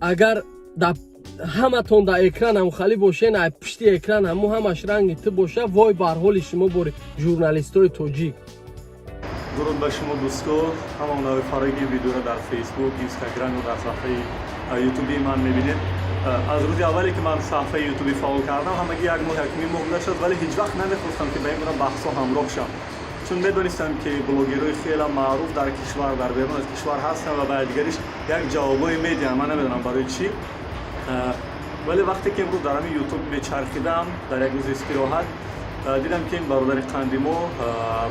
Агар да ҳаматон дар экран ҳамхалӣ бошен, ай пушти экран ҳаму ҳамаш ранги ту боша, вой бар ҳоли шумо, бори журналистои тоҷик. Дуруд ба шумо, дӯсто, ҳама онаҳои фароги видеоро дар Фейсбук, Инстаграм ё дар саҳфаи Ютуби ман мебинед. Аз рӯзи аввале, ки ман саҳфаи Ютубӣ фаъол кардам, ҳамагӣ як моҳ, 1,5 моҳ гузашт, вале ҳеҷ вақт намехостам, ки ба ин гуна баҳсҳо ҳамроҳ шавам, чун медонистам, ки блогерҳои хеле маъруф дар кишвар, дар берун аз кишвар ҳастанд ва ба якдигариш як ҷавобҳое медиҳанд. Ман намедонам барои чӣ, вале вақте ки имрӯз дар ҳамин Ютуб мечархидам, дар як рӯзи истироҳат, дидам, ки ин бародари қанди мо,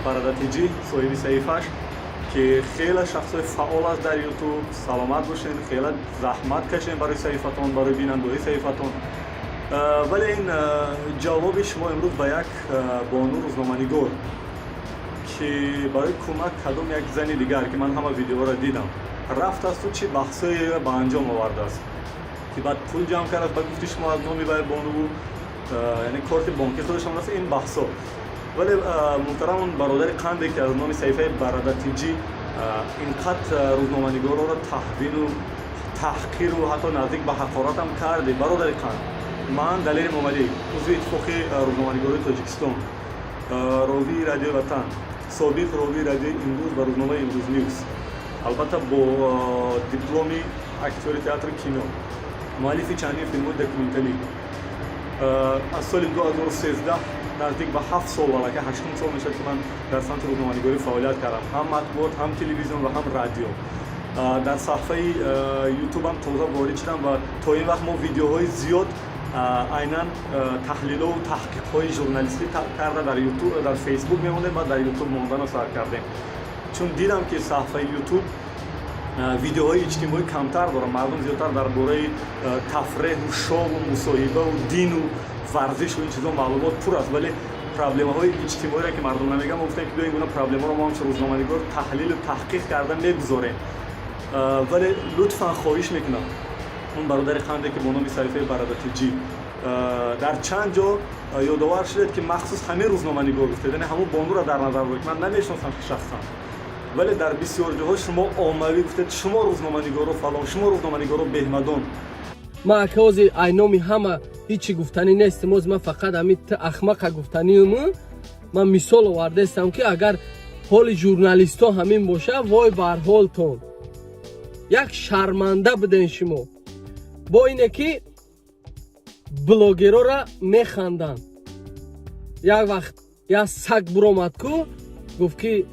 Барадатиҷӣ, соҳиби саҳифааш, ки хеле шахсҳои фаъол аст дар Ютуб, саломат бошед, хеле заҳмат кашем барои саҳифатон, барои бинандаҳои саҳифатон. Вале ин ҷавоби шумо имрӯз ба як бону рӯзноманигор, ки барои кӯмак кадом як зани дигар, ки ман ҳама видеоро дидам, рафтасту чӣ баҳсҳое ба анҷом овардааст, ки баъд пул ҷамъ кардааст, ба гуфти шумо, аз номи вай бонуву, яъне корти бонкӣ худашон аст, ин баҳсҳо. Вале, муҳтарам, он бародари қанде, ки аз номи саҳифаи Барадатиҷӣ инқадр рӯзноманигорро таҳвину таҳқиру ҳатто наздик ба ҳақоратам карде, бародари қанд, ман, Далери Момалӣ, узви Иттифоқи рӯзноманигорои Тоҷикистон, ровии Радиои Ватан, собиқ ровии Радиои Имрӯз ва рӯзномаи Имрӯз Ньюс, албатта бо дипломи актёри театру кино, муаллифи чандин филмҳои документалӣ, аз соли 2013, наздик ба 7 сол, аллакай ҳаштум сол мешавад, ки ман дар самти рӯзноманигорӣ фаъолият кардам, ҳам матбуот, ҳам телевизион ва ҳам радио. Дар саҳфаи Ютубам тоза ворид шудам ва то ин вақт мо видеоҳои зиёд, айнан таҳлилову таҳқиқҳои журналистӣ карда, дар Ютуб, дар Фейсбук мемондем ва дар Ютуб мондану сар кардем, чун дидам, ки саҳфаи Ютуб видеоҳои иҷтимоӣ камтар дорад, мардум зиёдтар дар бораи тафреҳу шову мусоҳибаву дину варзишу ин чизо маълумот пур аст, вале проблемаҳои иҷтимоиро ки мардум намегӯянд, мо гуфтем, ки биё, ин гуна проблемаро мо ҳамчун рӯзноманигор таҳлилу таҳқиқ карда мегузорем. Вале лутфан хоҳиш мекунам, он бародари қанде, ки бо номи саҳифаи Барадатиҷӣ дар чанд ҷо ёдовар шудед, ки махсус ҳамин рӯзноманигор гуфтед, яъне ҳамун бонуро дар назар доред, ман намешиносам шахсан, вале дар бисёр ҷоҳо шумо оммавӣ гуфтед: шумо рӯзноманигоро фалон, шумо рӯзноманигоро беҳмадон. Ман, ака, ози ай номи ҳама ҳичи гуфтанӣ нестем. Ози ман фақат ҳамин т ахмақа гуфтаниум. Ман мисол овардаистам, ки агар ҳоли журналистҳо ҳамин боша, вой бар ҳолтон. Як шарманда буден шумо. Бо ине ки блогерора механданд. Як вақт як саг буромад ку, гуфт, ки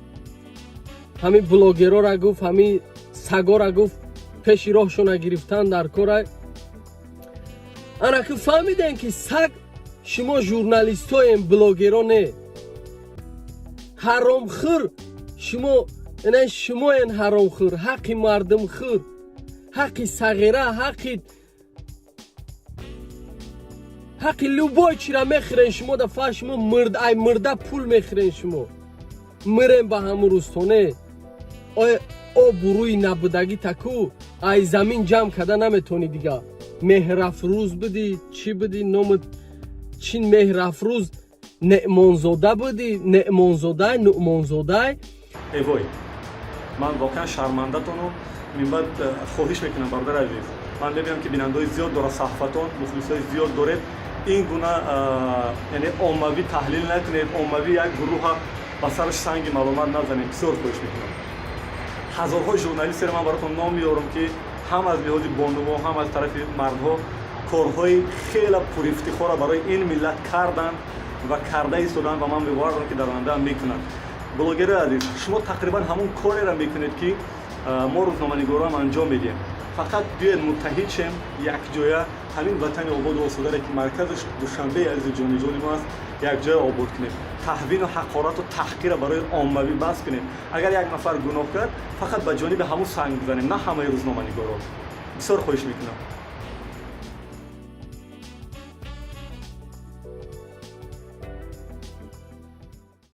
ҳамин блогерора, гуфт, ҳамин сагора, гуфт, пеши роҳшона гирифтан дар кора. Ана ки фаҳмидем, ки саг шумо журналистоем, блогеро не, ҳаромхӯр шумо, ина шумоен ҳаромхӯр, ҳаққи мардумхӯр, ҳаққи сағира, ҳаққи любой чира мехӯрен шумо. Да фа шумо ай мурда пул мехӯрен. Шумо мирем ба ҳамун рӯстоне, обу рӯи набудагӣ таку ай замин ҷамъ карда наметонӣ. Дига Меҳрафрӯз будӣ, чӣ будӣ номат? Чин Меҳрафрӯз Неъмонзода будӣ, Неъмонзодай, Нуъмонзодай. Эвой, ман воқеан шармандатонум. Минбаъд хоҳиш мекунам, бародари азиз, ман мебинам, ки бинандаҳои зиёд дорад саҳфатон, мухлисҳои зиёд доред, ин гуна, яъне оммавӣ таҳлил накунед, оммавӣ як гурӯҳа ба сараш санги маломат назанед. Бисёр хоҳиш мекунам. Ҳазорҳо журналистеро ман баротон ном меорам, ки ҳам аз лиҳози бонуво, ҳам аз тарафи мардҳо корҳои хеле пурифтихорро барои ин миллат карданд ва карда истоданд ва ман бовар дорам, ки дар ояндаам мекунанд. Блогерои азиз, шумо тақрибан ҳамон кореро мекунед, ки мо, рӯзноманигорам, анҷом медиҳем. Фақат биёед, муттаҳид шем, якҷоя ҳамин ватани ободу осударе, ки марказаш Душанбеи азизи ҷониҷони мо аст, якҷоя обод кунем. Таҳвину ҳақорату таҳқира барои оммавӣ бас кунем. Агар як нафар гуноҳ кард, фақат ба ҷониби ҳамун санг бизанем, на ҳамаи рӯзноманигорон. Бисёр хоҳиш мекунам.